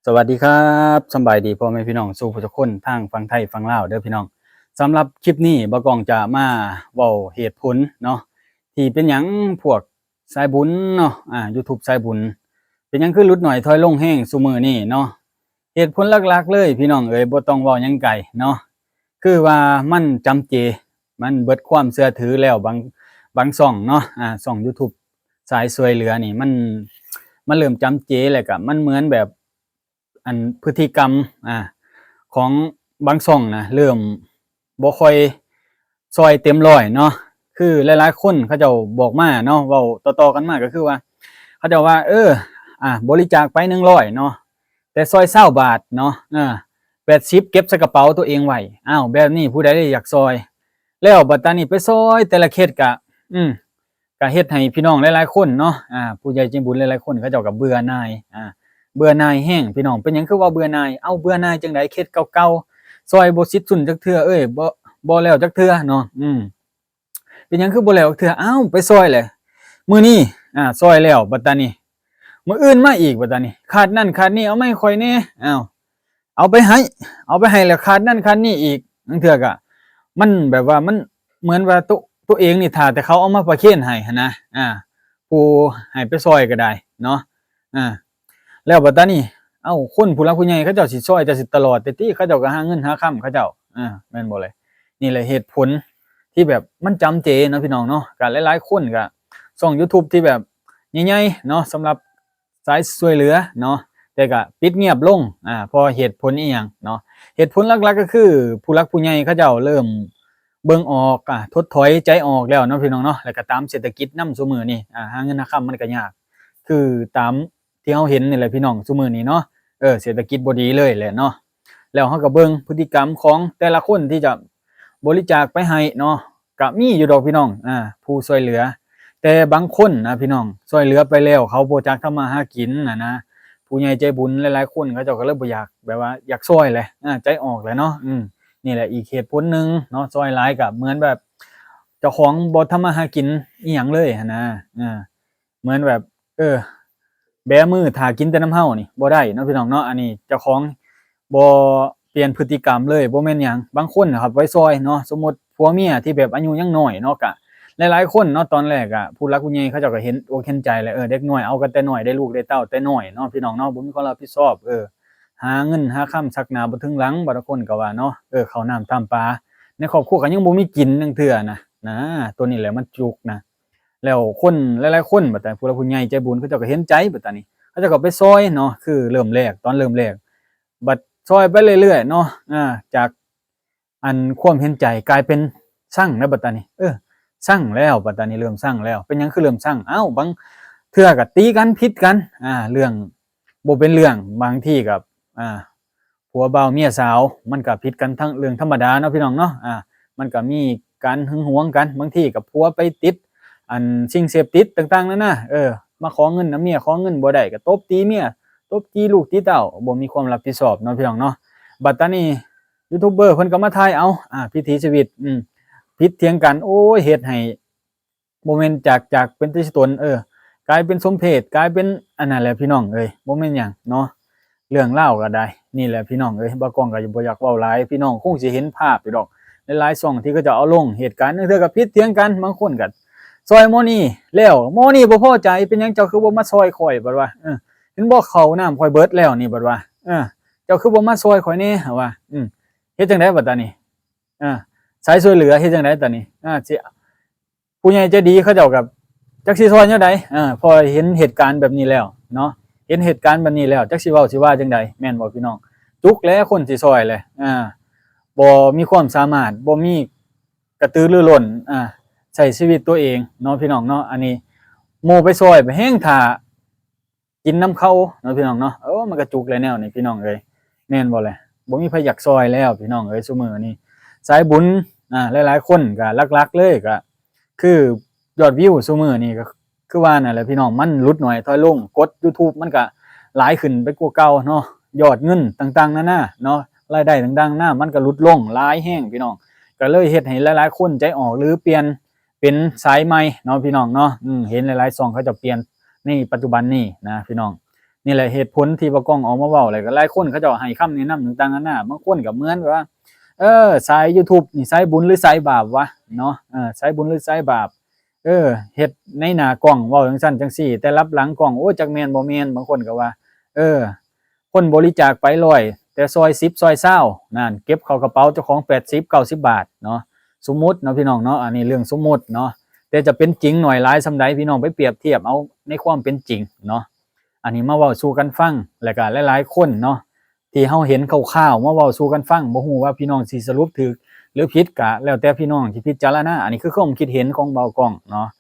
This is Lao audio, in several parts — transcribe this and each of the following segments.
ສະຫວັດດີຄັບ ສຳບາຍດີພໍ່ແມ່ພີ່ນ້ອງສູ່ຜູ້ທຸກຄົນ ທັງຝັ່ງໄທຝັ່ງລາວເດີພີ່ນ້ອງ. ສຳລັບຄລິບນີ້ ບ່າວກ້ອງຈະມາເວົ້າເຫດຜົນເນາະ ທີ່ເປັນຫຍັງພວກສາຍບຸນເນາະ ອ່າ ຢູທູບສາຍບຸນ ເປັນຫຍັງຄືຫຼຸດໜ້ອຍຖອຍລົງແຮງຊຸມື້ນີ້ເນາະ. ເຫດຜົນຫຼັກໆເລີຍພີ່ນ້ອງເອີຍ ບໍ່ຕ້ອງເວົ້າຫຍັງໄກເນາະ ຄືວ່າມັນຈຳເຈ ມັນເບິດຄວາມເຊື່ອຖືແລ້ວ. ບາງ ບາງຊ່ອງເນາະ ອ່າ ຊ່ອງຢູທູບສາຍຊ່ວຍເຫຼືອນີ້ ມັນ ມັນເລີ່ມຈຳເຈ ແລ້ວກະມັນເໝືອນແບບ ອັນ ພຶດຕິກຳ ອ່າ ຂອງບາງຊ່ອງນະ ເລີ່ມບໍ່ຄ່ອຍຊ່ອຍເຕັມຮ້ອຍເນາະ. ຄືຫຼາຍໆຄົນເຂົາເຈົ້າບອກມາເນາະ ເວົ້າຕໍ່ໆກັນມາ ກໍຄືວ່າ ເຂົາເຈົ້າວ່າ ເອີ ອ່າ ບໍລິຈາກໄປໜຶ່ງຮ້ອຍເນາະ ແຕ່ຊ່ອຍຊາວບາດເນາະ ເອີ ແປດສິບເກັບໃສ່ກະເປົາຕົວເອງໄວ້. ອ້າວ ແບບນີ້ຜູ້ໃດຢາກຊ່ອຍ? ແລ້ວບັດຕານີ້ໄປຊ່ອຍແຕ່ລະເຂດກະ ອືມ ກະເຮັດໃຫ້ພີ່ນ້ອງຫຼາຍໆຄົນເນາະ ອ່າ ຜູ້ໃຫຍ່ໃຈບຸນຫຼາຍໆຄົນເຂົາເຈົ້າກະເບື່ອໜ່າຍ ອ່າ ເບື່ອໜ່າຍແຮງພີ່ນ້ອງ. ເປັນຫຍັງຄືວ່າເບື່ອໜ່າຍ? ເອົ້າ ເບື່ອໜ່າຍຈັ່ງໃດ? ເຂດເກົ່າໆ ຊ່ອຍບໍ່ເສັດສິ້ນຈັກເທື່ອເອີຍ ບໍ່ ບໍ່ແລ້ວຈັກເທື່ອເນາະ ອືມ ເປັນຫຍັງຄືບໍ່ແລ້ວຈັກເທື່ອ? ອ້າວ ໄປຊ່ອຍແຫຼະ ມື້ນີ້ ອ່າ ຊ່ອຍແລ້ວ ບັດຕານີ້ ມື້ອື່ນມາອີກ ບັດຕານີ້ ຂາດນັ້ນຂາດນີ້ ເອົາມາໃຫ້ຂ້ອຍແດ່. ອ້າວ ເອົາໄປໃຫ້ ເອົາໄປໃຫ້ແລ້ວຂາດນັ້ນຂາດນີ້ອີກ. ບາງເທື່ອກະມັນແບບວ່າມັນເໝືອນວ່າໂຕ ໂຕເອງນີ້ຖ້າແຕ່ເຂົາເອົາມາປະເຄນໃຫ້ຫັ້ນນະ ອ່າ ຜູ້ໃຫ້ໄປຊ່ອຍກໍໄດ້ເນາະ ອ່າ ແລ້ວບັດຕານີ້ ເອົ້າ ຄົນຜູ້ຫຼັກຜູ້ໃຫຍ່ເຂົາເຈົ້າຊິຊ່ອຍເຈົ້າຊິຕະຫຼອດແຕ່ຕິ ເຂົາເຈົ້າກໍຫາເງິນຫາຄຳເຂົາເຈົ້າ ອ່າ ແມ່ນບໍ່ແຫຼະ? ນີ້ແຫຼະເຫດຜົນທີ່ແບບມັນຈຳເຈເນາະພີ່ນ້ອງເນາະ. ກະຫຼາຍໆຄົນກະ ຊ່ອງຢູທູບທີ່ແບບໃຫຍ່ໆເນາະ ສຳລັບ ສາຍຊ່ວຍເຫຼືອເນາະ ແຕ່ກະປິດງຽບລົງ ອ່າ ເພາະເຫດຜົນອີ່ຫຍັງເນາະ? ເຫດຜົນຫຼັກໆກໍຄືຜູ້ຫຼັກຜູ້ໃຫຍ່ເຂົາເຈົ້າເລີ່ມເບິ່ງອອກ ອ່າ ຖົດຖອຍໃຈອອກແລ້ວເນາະພີ່ນ້ອງເນາະ. ແລ້ວກໍຕາມເສດຖະກິດນຳຊຸມື້ນີ້ ອ່າ ຫາເງິນຫາຄຳມັນກໍຍາກ ຄືຕາມທີ່ເຮົາເຫັນນີ້ແຫຼະພີ່ນ້ອງ ຊຸມື້ນີ້ເນາະ ເອີ ເສດຖະກິດບໍ່ດີເລີຍແຫຼະເນາະ. ແລ້ວເຮົາກໍເບິ່ງພຶດຕິກຳຂອງແຕ່ລະຄົນທີ່ຈະບໍລິຈາກໄປໃຫ້ເນາະ ກະມີຢູ່ດອກພີ່ນ້ອງ ອ່າ ຜູ້ຊ່ວຍເຫຼືອ ແຕ່ບາງຄົນນະພີ່ນ້ອງ ຊ່ວຍເຫຼືອໄປແລ້ວເຂົາບໍ່ຈັກທຳມາຫາກິນນະນະ ຜູ້ໃຫຍ່ໃຈບຸນຫຼາຍໆຄົນເຂົາເຈົ້າກໍເລີຍບໍ່ຢາກ ແບບວ່າຢາກຊ່ອຍແຫຼະ ອ່າ ໃຈອອກແຫຼະເນາະ. ອືມ ນີ້ແຫຼະອີກເຫດຜົນໜຶ່ງເນາະ ຊ່ອຍຫຼາຍກະເໝືອນແບບເຈົ້າຂອງບໍ່ທຳມາຫາກິນອີ່ຫຍັງເລີຍຫັ້ນນະ ອ່າ ເໝືອນແບບ ເອີ ແບມືຖ້າກິນແຕ່ນຳເຮົານີ້ບໍ່ໄດ້ເນາະພີ່ນ້ອງເນາະ. ອັນນີ້ເຈົ້າຂອງບໍ່ປ່ຽນພຶດຕິກຳເລີຍ ບໍ່ແມ່ນຫຍັງ. ບາງຄົນນະຄັບໄປຊ່ອຍເນາະ ສົມມຸດຜົວເມຍທີ່ແບບອາຍຸຍັງນ້ອຍເນາະ ກະຫຼາຍໆຄົນເນາະ ຕອນແລກກະຜູ້ຫຼັກຜູ້ໃຫຍ່ເຂົາເຈົ້າກໍເຫັນອົກເຫັນໃຈແຫຼະ ເອີ ເດັກນ້ອຍເອົາກັນແຕ່ນ້ອຍ ໄດ້ລູກໄດ້ເຕົ້າແຕ່ນ້ອຍເນາະພີ່ນ້ອງເນາະ ບໍ່ມີຄວາມຮັບຜິດຊອບ ເອີ ຫາເງິນຫາຄຳສັກໜ້າບໍ່ເຖິງຫຼັງ ບາງຄົນກໍວ່າເນາະ ເອີ ເຂົ້ານ້ຳຕຳປາ ໃນຄອບຄົວກໍຍັງບໍ່ມີກິນຈັກເທື່ອນະ ນະ ໂຕນີ້ແຫຼະມັນຈຸກນະ. ແລ້ວຄົນຫຼາຍໆຄົນ ບັດນີ້ຜູ້ຫຼັກຜູ້ໃຫຍ່ໃຈບຸນເຂົາເຈົ້າກໍເຫັນໃຈ ບັດນີ້ເຂົາເຈົ້າກໍໄປຊ່ອຍເນາະ ຄືເລີ່ມແລກ ຕອນເລີ່ມແລກ ບັດຊ່ອຍໄປເລື້ອຍໆເນາະ ອ່າ ຈາກອັນຄວາມເຫັນໃຈກາຍເປັນຊັງແລ້ວ ບັດນີ້ ເອີ ຊັງແລ້ວ ບັດນີ້ເລີ່ມຊັງແລ້ວ. ເປັນຫຍັງຄືເລີ່ມຊັງ? ເອົ້າ ບາງເທື່ອກໍຕີກັນຜິດກັນ ອ່າ ເລື່ອງບໍ່ເປັນເລື່ອງ ບາງທີກໍ ອ່າ ຜົວບ່າວເມຍສາວ ມັນກະຜິດກັນທັງເລື່ອງທຳມະດາເນາະພີ່ນ້ອງເນາະ ອ່າ ມັນກະມີການຫຶງຫວງກັນ ບາງທີກະຜົວໄປຕິດອັນສິ່ງເສບຕິດຕ່າງໆນານາ ເອີ ມາຂໍເງິນນຳເມຍ ຂໍເງິນບໍ່ໄດ້ກະຕົບຕີເມຍ ຕົບຕີລູກຕີເຕົ້າ ບໍ່ມີຄວາມຮັບຜິດຊອບເນາະພີ່ນ້ອງເນາະ. ບັດຕານີ້ຢູທູບເບີເພິ່ນກະມາຖ່າຍເອົາ ອ່າ ວິຖີຊີວິດ ອືມ ຜິດຖຽງກັນ ໂອ້ຍ ເຮັດໃຫ້ ບໍ່ແມ່ນຈາກ ຈາກເປັນຕາຊິຕົນ ເອີ ກາຍເປັນສົມເພດ ກາຍເປັນອັນນັ້ນແຫຼະພີ່ນ້ອງເອີຍ ບໍ່ແມ່ນຫຍັງເນາະ ເລື່ອງລາວກໍໄດ້. ນີ້ແຫຼະພີ່ນ້ອງເອີຍ ບ່າວກ້ອງກໍບໍ່ຢາກເວົ້າຫຼາຍ ພີ່ນ້ອງຄົງຊິເຫັນພາບຢູ່ດອກ ຫຼາຍໆຊ່ອງທີ່ເຂົາເຈົ້າເອົາລົງເຫດການ ບາງເທື່ອກໍຜິດຖຽງກັນ ບາງຄົນກໍຊ່ອຍໝໍນີ້ແລ້ວ ໝໍນີ້ບໍ່ພໍໃຈ ເປັນຫຍັງເຈົ້າຄືບໍ່ມາຊ່ອຍຂ້ອຍ ບັດວ່າ ເອີ ເຫັນບໍ່ເຂົ້ານ້ຳຂ້ອຍເບິດແລ້ວນີ້ ບັດວ່າ ເອີ ເຈົ້າຄືບໍ່ມາຊ່ອຍຂ້ອຍແດ່ ວ່າ ອືມ ເຮັດຈັ່ງໃດບັດຕານີ້ ເອີ ສາຍຊ່ວຍເຫຼືອເຮັດຈັ່ງໃດຕານີ້ ເອີ ຊິ ຜູ້ໃຫຍ່ໃຈດີເຂົາເຈົ້າກໍຈັກຊິຊ່ອຍແນວໃດ ເອີ ເພາະເຫັນເຫດການແບບນີ້ແລ້ວເນາະ ເຫັນເຫດການແບບນີ້ແລ້ວ ຈັກຊິເວົ້າຊິວ່າຈັ່ງໃດ ແມ່ນບໍ່ພີ່ນ້ອງ? ຈຸກແຫຼະຄົນຊິຊ່ອຍແຫຼະ ອ່າ ບໍ່ມີຄວາມສາມາດ ບໍ່ມີກະຕືລືລົ້ນ ອ່າ ໃຊ້ຊີວິດຕົວເອງເນາະ ພີ່ນ້ອງເນາະ. ອັນນີ້ໝູ່ໄປຊ່ອຍ ແຮ່ງຖ້າ ກິນນຳເຂົາເນາະ ພີ່ນ້ອງເນາະ ເອີ ມັນກະຈຸກແລ້ວແນວນີ້ ພີ່ນ້ອງເອີຍ ແມ່ນບໍ່ແຫຼະ? ບໍ່ມີໃຜຢາກຊ່ອຍແລ້ວ ພີ່ນ້ອງເອີຍ ຊຸມື້ນີ້ສາຍບຸນ ອ່າ ຫຼາຍໆຄົນກະຫຼັກໆເລີຍກະຄືຍອດວິວຊຸມື້ນີ້ກະຄືວ່ານັ້ນແຫຼະ ພີ່ນ້ອງ ມັນຫຼຸດໜ້ອຍຖອຍລົງ ກົດຢູທູບມັນກະຫຼາຍຂຶ້ນໄປກວ່າເກົ່າເນາະ ຍອດເງິນຕ່າງໆນານາເນາະ ລາຍໄດ້ຕ່າງໆນານາ ມັນກະຫຼຸດລົງຫຼາຍແຮງ ພີ່ນ້ອງ ກະເລີຍເຮັດໃຫ້ຫຼາຍໆຄົນໃຈອອກ ຫຼືປ່ຽນ ເປັນສາຍໃໝ່ເນາະ ພີ່ນ້ອງເນາະ ອືມ ເຫັນຫຼາຍໆຊ່ອງເຂົາເຈົ້າປ່ຽນໃນປັດຈຸບັນນີ້ນະ ພີ່ນ້ອງ ນີ້ແຫຼະເຫດຜົນທີ່ບ່າວກ້ອງອອກມາເວົ້າ ແລ້ວກໍຫຼາຍຄົນເຂົາເຈົ້າໃຫ້ຄຳແນະນຳຕ່າງໆນານາ. ບາງຄົນກໍເໝືອນແບບວ່າ ເອີ ສາຍຢູທູບນີ້ສາຍບຸນຫຼືສາຍບາບວະເນາະ ເອີ ສາຍບຸນຫຼືສາຍບາບ ເອີ ເຮັດໃນໜ້າກ້ອງເວົ້າຈັ່ງຊັ້ນຈັ່ງຊີ້ ແຕ່ລັບຫຼັງກ້ອງ ໂອ້ ຈັກແມ່ນບໍ່ແມ່ນ. ບາງຄົນກໍວ່າ ເອີ ຄົນບໍລິຈາກໄປຮ້ອຍ ແຕ່ຊ່ອຍສິບຊ່ອຍຊາວນັ້ນ ເກັບເຂົ້າກະເປົາເຈົ້າຂອງແປດສິບເກົ້າສິບບາດເນາະ. ສົມມຸດເນາະພີ່ນ້ອງເນາະ ອັນນີ້ເລື່ອງສົມມຸດເນາະ ແຕ່ຈະເປັນຈິງໜ້ອຍຫຼາຍສ່ຳໃດ ພີ່ນ້ອງໄປປຽບທຽບເອົາໃນຄວາມເປັນຈິງເນາະ. ອັນນີ້ມາເວົ້າສູ່ກັນຟັງ ແລ້ວກະຫຼາຍໆຄົນເນາະ ທີ່ເຮົາເຫັນຄ່າວໆ ມາເວົ້າສູ່ກັນຟັງ. ບໍ່ຮູ້ວ່າພີ່ນ້ອງຊິສະຫຼຸບຖືກ ຫຼືຜິດ ກະແລ້ວແຕ່ພີ່ນ້ອງທີ່ພິຈາລະນາ. ອັນນີ້ຄືຄວາມຄິດເຫັນຂອງບ່າວກ້ອງເນາະ.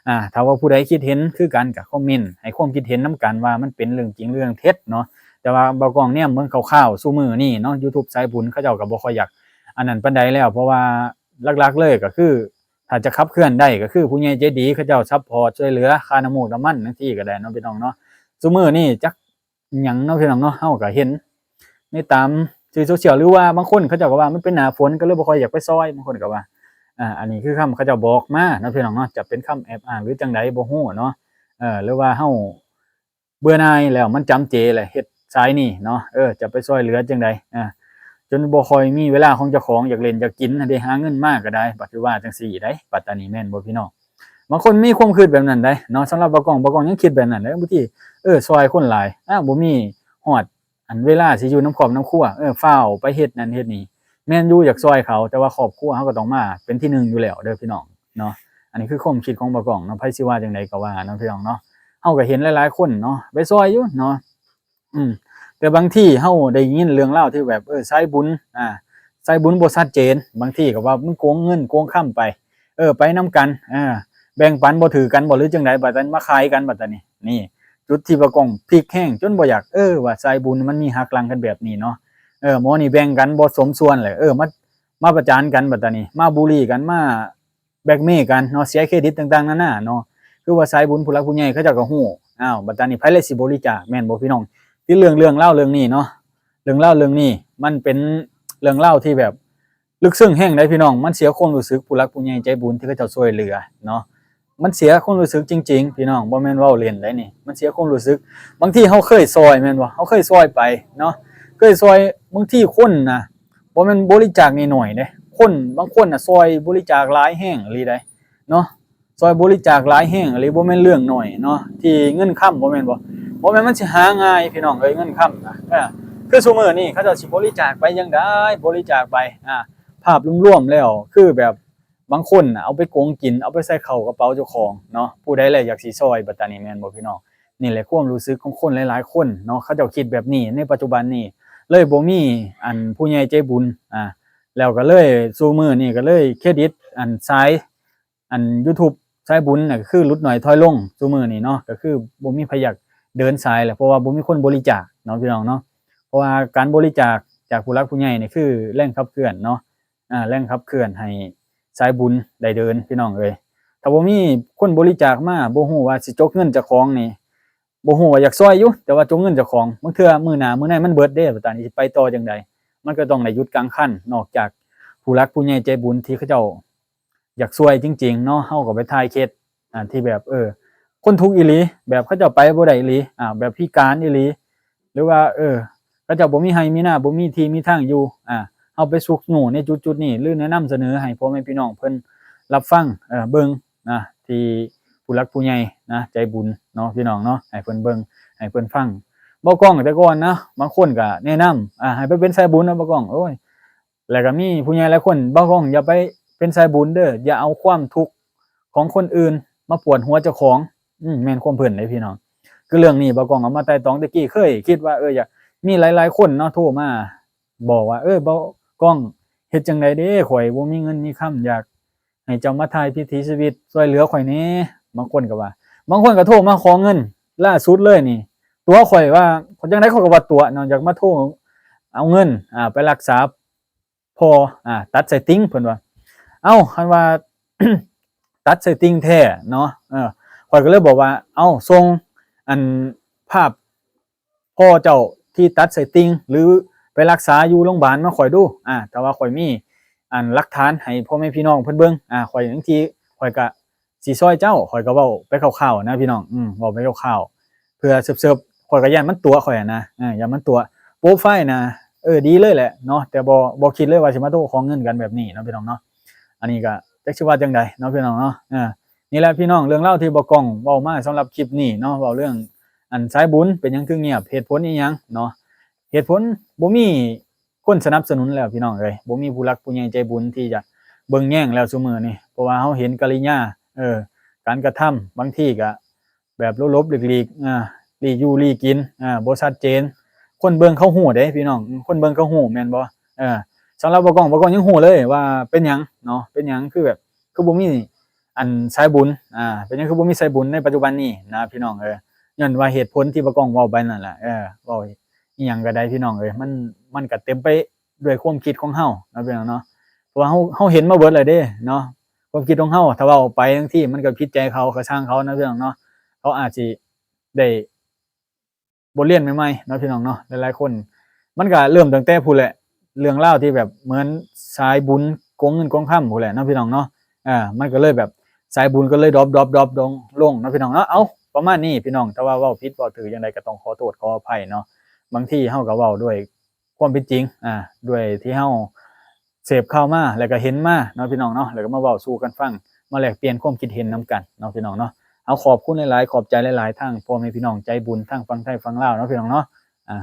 ອາ ຖ້າວ່າຜູ້ໃດຄິດເຫັນຄືກັນກະຄອມເມັນໃຫ້ຄວາມຄິດເຫັນນຳກັນວ່າມັນເປັນເລື່ອງຈິງເລື່ອງເທັດເນາະ. ແຕ່ວ່າບ່າວກ້ອງແນມເບິ່ງຄ່າວໆ ຊຸມື້ນີ້ເນາະ ຢູທູບສາຍບຸນເຂົາເຈົ້າກະບໍ່ຄ່ອຍຢາກອັນນັ້ນປານໃດແລ້ວ ເພາະວ່າຫຼັກໆເລີຍກະຄື ຖ້າຈະຂັບເຄື່ອນໄດ້ກະຄືຜູ້ໃຫຍ່ໃຈດີເຂົາເຈົ້າຊັບພອດຊ່ວຍເຫຼືອຄ່ານ້ຳມູກນ້ຳມັນຈັ່ງຊີ້ກະໄດ້ເນາະ ພີ່ນ້ອງເນາະ. ຊຸມື້ນີ້ຈັກ ຫຍັງເນາະ ພີ່ນ້ອງເນາະ ເຮົາກະເຫັນໃນຕາມສື່ໂຊຊຽວ ຫຼືວ່າບາງຄົນເຂົາເຈົ້າກໍວ່າມັນເປັນໜ້າຝົນ ກໍເລີຍບໍ່ຄ່ອຍຢາກໄປຊ່ອຍ. ບາງຄົນກໍວ່າ ອາ ອັນນີ້ຄືຄຳເຂົາເຈົ້າບອກມາເນາະ ພີ່ນ້ອງເນາະ ຈະເປັນຄຳແອບອ້າງ ຫຼືຈັ່ງໃດບໍ່ຮູ້ເນາະ ເອີ ຫຼືວ່າເຮົາເບື່ອໜ່າຍແລ້ວ ມັນຈຳເຈແຫຼະເຮັດສາຍນີ້ເນາະ ເອີ ຈະໄປຊ່ອຍເຫຼືອຈັ່ງໃດ ອາ ຈົນບໍ່ຄ່ອຍມີເວລາຂອງເຈົ້າຂອງ ຢາກຫຼິ້ນຢາກກິນຫັ້ນເດ ຫາເງິນມາກໍໄດ້ ບັດຊິວ່າຈັ່ງຊີ້ໄດ໋ ປັດຕານີ ແມ່ນບໍ່ ພີ່ນ້ອງ? ບາງຄົນມີຄວາມຄິດແບບນັ້ນໄດ໋ເນາະ. ສຳລັບບ່າວກ້ອງ ບ່າວກ້ອງຍັງຄິດແບບນັ້ນເດ້ ບາງທີ ເອີ ຊ່ອຍຄົນຫຼາຍ ອ້າວ ບໍ່ມີຮອດອັນເວລາຊິຢູ່ນຳຄອບນຳຄົວ ເອີ ຟ້າວໄປເຮັດນັ້ນເຮັດນີ້. ແມ່ນຢູ່ ຢາກຊ່ອຍເຂົາ ແຕ່ວ່າຄອບຄົວເຮົາກໍຕ້ອງມາເປັນທີໜຶ່ງຢູ່ແລ້ວເດີ ພີ່ນ້ອງເນາະ. ອັນນີ້ຄືຄວາມຄິດຂອງບ່າວກ້ອງເນາະ ໃຜຊິວ່າຈັ່ງໃດກໍວ່າເນາະ ພີ່ນ້ອງເນາະ. ເຮົາກໍເຫັນຫຼາຍໆຄົນເນາະ ໄປຊ່ອຍຢູ່ເນາະ ອືມ ແຕ່ບາງທີເຮົາໄດ້ຍິນເລື່ອງລາວທີ່ແບບ ເອີ ສາຍບຸນ ອາ ສາຍບຸນບໍ່ຊັດເຈນ ບາງທີກໍວ່າມັນໂກງເງິນໂກງຄຳໄປ ເອີ ໄປນຳກັນ ເອີ ແບ່ງປັນບໍ່ຖືກກັນບໍ່ ຫຼືຈັ່ງໃດ ບັດນັ້ນມາຂາຍກັນ ບັດຕານີ້. ນີ້ຈຸດທີ່ບ່າວກ້ອງພິກແຮງ ຈົນບໍ່ຢາກ ເອີ ວ່າສາຍບຸນມັນມີຫັກຫຼັງກັນແບບນີ້ເນາະ. ເອີ ໝໍນີ້ແບ່ງກັນບໍ່ສົມສ່ວນແຫຼະ ເອີ ມາ ມາປະຈານກັນ ບັດຕານີ້ ມາບູລີກັນ ມາ ແບລັກເມກັນເນາະ ເສຍເຄຣດິດຕ່າງໆນານາເນາະ. ຄືວ່າສາຍບຸນຜູ້ຫຼັກຜູ້ໃຫຍ່ເຂົາເຈົ້າກໍຮູ້ ອ້າວ ບັດຕານີ້ໃຜແລະຊິບໍລິຈາກ ແມ່ນບໍ່ ພີ່ນ້ອງ? ທີ່ເລື່ອງ ເລື່ອງລາວເລື່ອງນີ້ເນາະ ເລື່ອງລາວເລື່ອງນີ້ ມັນເປັນເລື່ອງລາວທີ່ແບບ ລຶກເຊິ່ງແຮງໃດ໋ ພີ່ນ້ອງ. ມັນເສຍຄວາມຮູ້ສຶກຜູ້ຫຼັກຜູ້ໃຫຍ່ໃຈບຸນທີ່ເຂົາເຈົ້າຊ່ວຍເຫຼືອເນາະ ມັນເສຍຄວາມຮູ້ສຶກຈິງໆ ພີ່ນ້ອງ ບໍ່ແມ່ນເວົ້າຫຼິ້ນໃດ໋ນີ້ ມັນເສຍຄວາມຮູ້ສຶກ. ບາງທີເຮົາເຄີຍຊ່ອຍ ແມ່ນບໍ່ ເຮົາເຄີຍຊ່ອຍໄປເນາະ ເຄີຍຊ່ອຍ ບາງທີຄົນນະ ບໍ່ແມ່ນບໍລິຈາກນ້ອຍໆເດ້ ຄົນບາງຄົນນະຊ່ອຍບໍລິຈາກຫຼາຍແຮງອີ່ຫຼີໃດ໋ເນາະ ຊ່ອຍບໍລິຈາກຫຼາຍແຮງອີ່ຫຼີ ບໍ່ແມ່ນເລື່ອງນ້ອຍເນາະ ທີ່ເງິນຄຳ ບໍ່ແມ່ນບໍ່ ບໍ່ແມ່ນມັນຊິຫາງ່າຍ ພີ່ນ້ອງເອີຍ ເງິນຄຳນະ. ເອີ ຄືຊຸມື້ນີ້ເຂົາເຈົ້າຊິບໍລິຈາກໄປຈັ່ງໃດ ບໍລິຈາກໄປ ອາ ພາບລວມໆແລ້ວ ຄືແບບບາງຄົນນະເອົາໄປໂກງກິນ ເອົາໄປໃສ່ເຂົ້າກະເປົາເຈົ້າຂອງເນາະ. ຜູ້ໃດແລະຢາກຊິຊ່ອຍ ບັດຕານີ້ ແມ່ນບໍ່ ພີ່ນ້ອງ? ນີ້ແຫຼະຄວາມຮູ້ສຶກຂອງຄົນຫຼາຍໆຄົນເນາະ ເຂົາເຈົ້າຄິດແບບນີ້ໃນປັດຈຸບັນນີ້ ເລີຍບໍ່ມີອັນຜູ້ໃຫຍ່ໃຈບຸນ ອາ ແລ້ວກໍເລີຍ ຊຸມື້ນີ້ກໍເລີຍເຄຣດິດອັນສາຍ ອັນຢູທູບສາຍບຸນນະ ກໍຄືຫຼຸດໜ້ອຍຖອຍລົງຊຸມື້ນີ້ເນາະ ກໍຄືບໍ່ມີໃຜຢາກເດີນສາຍແຫຼະ ເພາະວ່າບໍ່ມີຄົນບໍລິຈາກເນາະ ພີ່ນ້ອງເນາະ. ເພາະວ່າການບໍລິຈາກຈາກຜູ້ຫຼັກຜູ້ໃຫຍ່ນີ້ ຄືແຮງຂັບເຄື່ອນເນາະ ອາ ແຮງຂັບເຄື່ອນໃຫ້ສາຍບຸນໄດ້ເດີນ ພີ່ນ້ອງເອີຍ. ຖ້າບໍ່ມີຄົນບໍລິຈາກມາ ບໍ່ຮູ້ວ່າຊິຈົກເງິນເຈົ້າຂອງນີ້ ບໍ່ຮູ້ວ່າຢາກຊ່ອຍຢູ່ ແຕ່ວ່າຈົກເງິນເຈົ້າຂອງ ບາງເທື່ອມື້ໜ້າມື້ໃນມັນເບິດເດ້ ບັດຕານີ້ຊິໄປຕໍ່ຈັ່ງໃດ? ມັນກໍຕ້ອງໄດ້ຢຸດກາງຄັນ ນອກຈາກຜູ້ຫຼັກຜູ້ໃຫຍ່ໃຈບຸນທີ່ເຂົາເຈົ້າ ຢາກຊ່ວຍຈິງໆເນາະ ເຮົາກໍໄປຖ່າຍເຄສ ອາ ທີ່ແບບ ເອີ ຄົນທຸກອີ່ຫຼີ ແບບເຂົາເຈົ້າໄປບໍ່ໄດ້ອີ່ຫຼີ ອາ ແບບພິການອີ່ຫຼີ ຫຼືວ່າ ເອີ ເຂົາເຈົ້າບໍ່ມີໄຮ່ມີນາ ບໍ່ມີທີ່ມີທາງຢູ່ ອາ ເຮົາໄປຊຸກຍູ້ໃນຈຸດໆນີ້ ຫຼືແນະນຳສະເໜີໃຫ້ພໍ່ແມ່ພີ່ນ້ອງເພິ່ນຮັບຟັງ ເອີ ເບິ່ງນະ ທີ່ຜູ້ຫຼັກຜູ້ໃຫຍ່ນະ ໃຈບຸນເນາະ ພີ່ນ້ອງເນາະ ໃຫ້ເພິ່ນເບິ່ງ ໃຫ້ເພິ່ນຟັງ. ເວົ້າກ້ອງແຕ່ກ່ອນນະ ບາງຄົນກໍແນະນຳ ອາ ໃຫ້ໄປເປັນສາຍບຸນນະ ເວົ້າກ້ອງ ໂອ້ຍ ແລ້ວກໍມີຜູ້ໃຫຍ່ຫຼາຍຄົນ ບ່າວກ້ອງ ຢ່າໄປເປັນສາຍບຸນເດີ ຢ່າເອົາຄວາມທຸກຂອງຄົນອື່ນມາປວດຫົວເຈົ້າຂອງ. ອືມ ແມ່ນຄວາມເພິ່ນເດ້ພີ່ນ້ອງ. ຄືເລື່ອງນີ້ບ່າວກ້ອງເອົາມາໄຕ່ຕອງ ແຕ່ກີ້ເຄີຍຄິດວ່າ ເອີ ຢາກມີຫຼາຍໆຄົນເນາະ ໂທມາບອກວ່າ ເອີ ບ່າວກ້ອງ ເຮັດຈັ່ງໃດເດ້ ຂ້ອຍບໍ່ມີເງິນມີຄຳ ຢາກໃຫ້ເຈົ້າມາຖ່າຍວິຖີຊີວິດ ຊ່ວຍເຫຼືອຂ້ອຍແດ່. ບາງຄົນກໍວ່າ ບາງຄົນກໍໂທມາຂໍເງິນ ລ່າສຸດເລີຍນີ້ ຕົວະຂ້ອຍວ່າ ຈັ່ງໃດຂ້ອຍກໍວ່າຕົວະເນາະ ຢາກມາໂທເອົາເງິນ ອາ ໄປລັກສາ ພໍ ອາ ຕັດໄສ້ຕິ່ງ ເພິ່ນວ່າ. ເອົ້າ ຄັນວ່າ ຕັດໄສ້ຕິ່ງແທ້ເນາະ ເອີ ຂ້ອຍກໍເລີຍບອກວ່າ ເອົ້າ ສົ່ງອັນພາບພໍ່ເຈົ້າທີ່ຕັດໄສ້ຕິ່ງ ຫຼືໄປລັກສາຢູ່ໂຮງບານມາຂ້ອຍດູ ອາ ຖ້າວ່າຂ້ອຍມີອັນຫຼັກຖານໃຫ້ພໍ່ແມ່ພີ່ນ້ອງເພິ່ນເບິ່ງ ອາ ຂ້ອຍຈັ່ງຊີ້ ຂ້ອຍກະຊິຊ່ອຍເຈົ້າ. ຂ້ອຍກໍເວົ້າໄປຄ່າວໆນະພີ່ນ້ອງ ອືມ ເວົ້າໄປຄ່າວໆ ເພື່ອເສີບ ຂ້ອຍກໍຢ້ານມັນຕົວະຂ້ອຍຫັ້ນນະ ເອີ ຢ້ານມັນຕົວະ. ໂປຣໄຟລ໌ນະ ເອີ ດີເລີຍແຫຼະເນາະ ແຕ່ບໍ່ ບໍ່ຄິດເລີຍວ່າຊິມາໂທຂໍເງິນກັນແບບນີ້ເນາະ ພີ່ນ້ອງເນາະ. ອັນນີ້ກໍຈັກຊິເວົ້າຈັ່ງໃດເນາະ ພີ່ນ້ອງເນາະ. ເອີ ນີ້ແຫຼະພີ່ນ້ອງ ເລື່ອງລາວທີ່ບ່າວກ້ອງເວົ້າມາສຳລັບຄລິບນີ້ເນາະ ເວົ້າເລື່ອງ ອັນ ສາຍບຸນເປັນຫຍັງຄືງຽບ ເຫດຜົນອີ່ຫຍັງເນາະ. ເຫດຜົນບໍ່ມີຄົນສະໜັບສະໜູນແລ້ວ ພີ່ນ້ອງເອີຍ, ບໍ່ມີຜູ້ຫຼັກຜູ້ໃຫຍ່ໃຈບຸນທີ່ຈະເບິ່ງແຍງແລ້ວຊຸມື້ນີ້, ເພາະວ່າເຮົາເຫັນກະລິຍາ ເອີ ການກະທຳບາງທີກະແບບຫຼົບໆຫຼີກໆ ອາ ຫຼີກຢູ່ຫຼີກກິນ ອາ ບໍ່ຊັດເຈນ. ຄົນເບິ່ງເຂົາຮູ້ເດ້ພີ່ນ້ອງ, ຄົນເບິ່ງເຂົາຮູ້ແມ່ນບໍ່? ເອີ ສຳລັບບ່າວກ້ອງ, ບ່າວກ້ອງຍັງຮູ້ເລີຍວ່າເປັນຫຍັງເນາະ, ເປັນຫຍັງຄືແບບ ຄືບໍ່ມີ ອັນ ສາຍບຸນ ອາ ເປັນຫຍັງຄືບໍ່ມີສາຍບຸນໃນປັດຈຸບັນນີ້ນະ ພີ່ນ້ອງເອີຍ. ຍ້ອນວ່າເຫດຜົນທີ່ບ່າວກ້ອງເວົ້າໄປນັ້ນແຫຼະ ເອີ ເວົ້າອີ່ຫຍັງກໍໄດ້ ພີ່ນ້ອງເອີຍ, ມັນ ມັນກໍເຕັມໄປດ້ວຍຄວາມຄິດຂອງເຮົາເນາະ ພີ່ນ້ອງເນາະ. ເພາະວ່າເຮົາ ເຮົາເຫັນມາເບິດແລ້ວເດ້ເນາະ, ຄວາມຄິດຂອງເຮົາ. ຖ້າເວົ້າໄປຈັ່ງຊີ້ ມັນກໍຜິດໃຈເຂົາ ກໍຊ່າງເຂົານະ ພີ່ນ້ອງເນາະ. ເຂົາອາດຊິໄດ້ ບົດຮຽນໃໝ່ໆເນາະ ພີ່ນ້ອງເນາະ. ຫຼາຍໆຄົນ ມັນກະເລີ່ມຕັ້ງແຕ່ພຸ້ນແຫຼະ, ເລື່ອງລາວທີ່ແບບເໝືອນສາຍບຸນໂກງເງິນໂກງຄຳພຸ້ນແຫຼະເນາະ ພີ່ນ້ອງເນາະ. ເອີ ມັນກໍເລີຍແບບສາຍບຸນກໍເລີຍດຣອບ ດຣອບ ດຣອບລົງ ລົງເນາະ ພີ່ນ້ອງເນາະ. ເອົ້າ ປະມານນີ້ ພີ່ນ້ອງ, ຖ້າວ່າເວົ້າຜິດເວົ້າຖືກຈັ່ງໃດກໍຕ້ອງຂໍໂທດຂໍອະໄພເນາະ. ບາງທີເຮົາກໍເວົ້າດ້ວຍຄວາມເປັນຈິງ ອາ ດ້ວຍທີ່ເຮົາ ເສບຂ່າວມາ ແລ້ວກໍເຫັນມາເນາະ ພີ່ນ້ອງເນາະ, ແລ້ວກໍມາເວົ້າສູ່ກັນຟັງ ມາແລກປ່ຽນຄວາມຄິດເຫັນນຳກັນເນາະ ພີ່ນ້ອງເນາະ. ເອົາ ຂອບຄຸນຫຼາຍໆ, ຂອບໃຈຫຼາຍໆ ທັງພໍ່ແມ່ພີ່ນ້ອງໃຈບຸນ ທັງຝັ່ງໄທຝັ່ງລາວເນາະ ພີ່ນ້ອງເນາະ. ອາ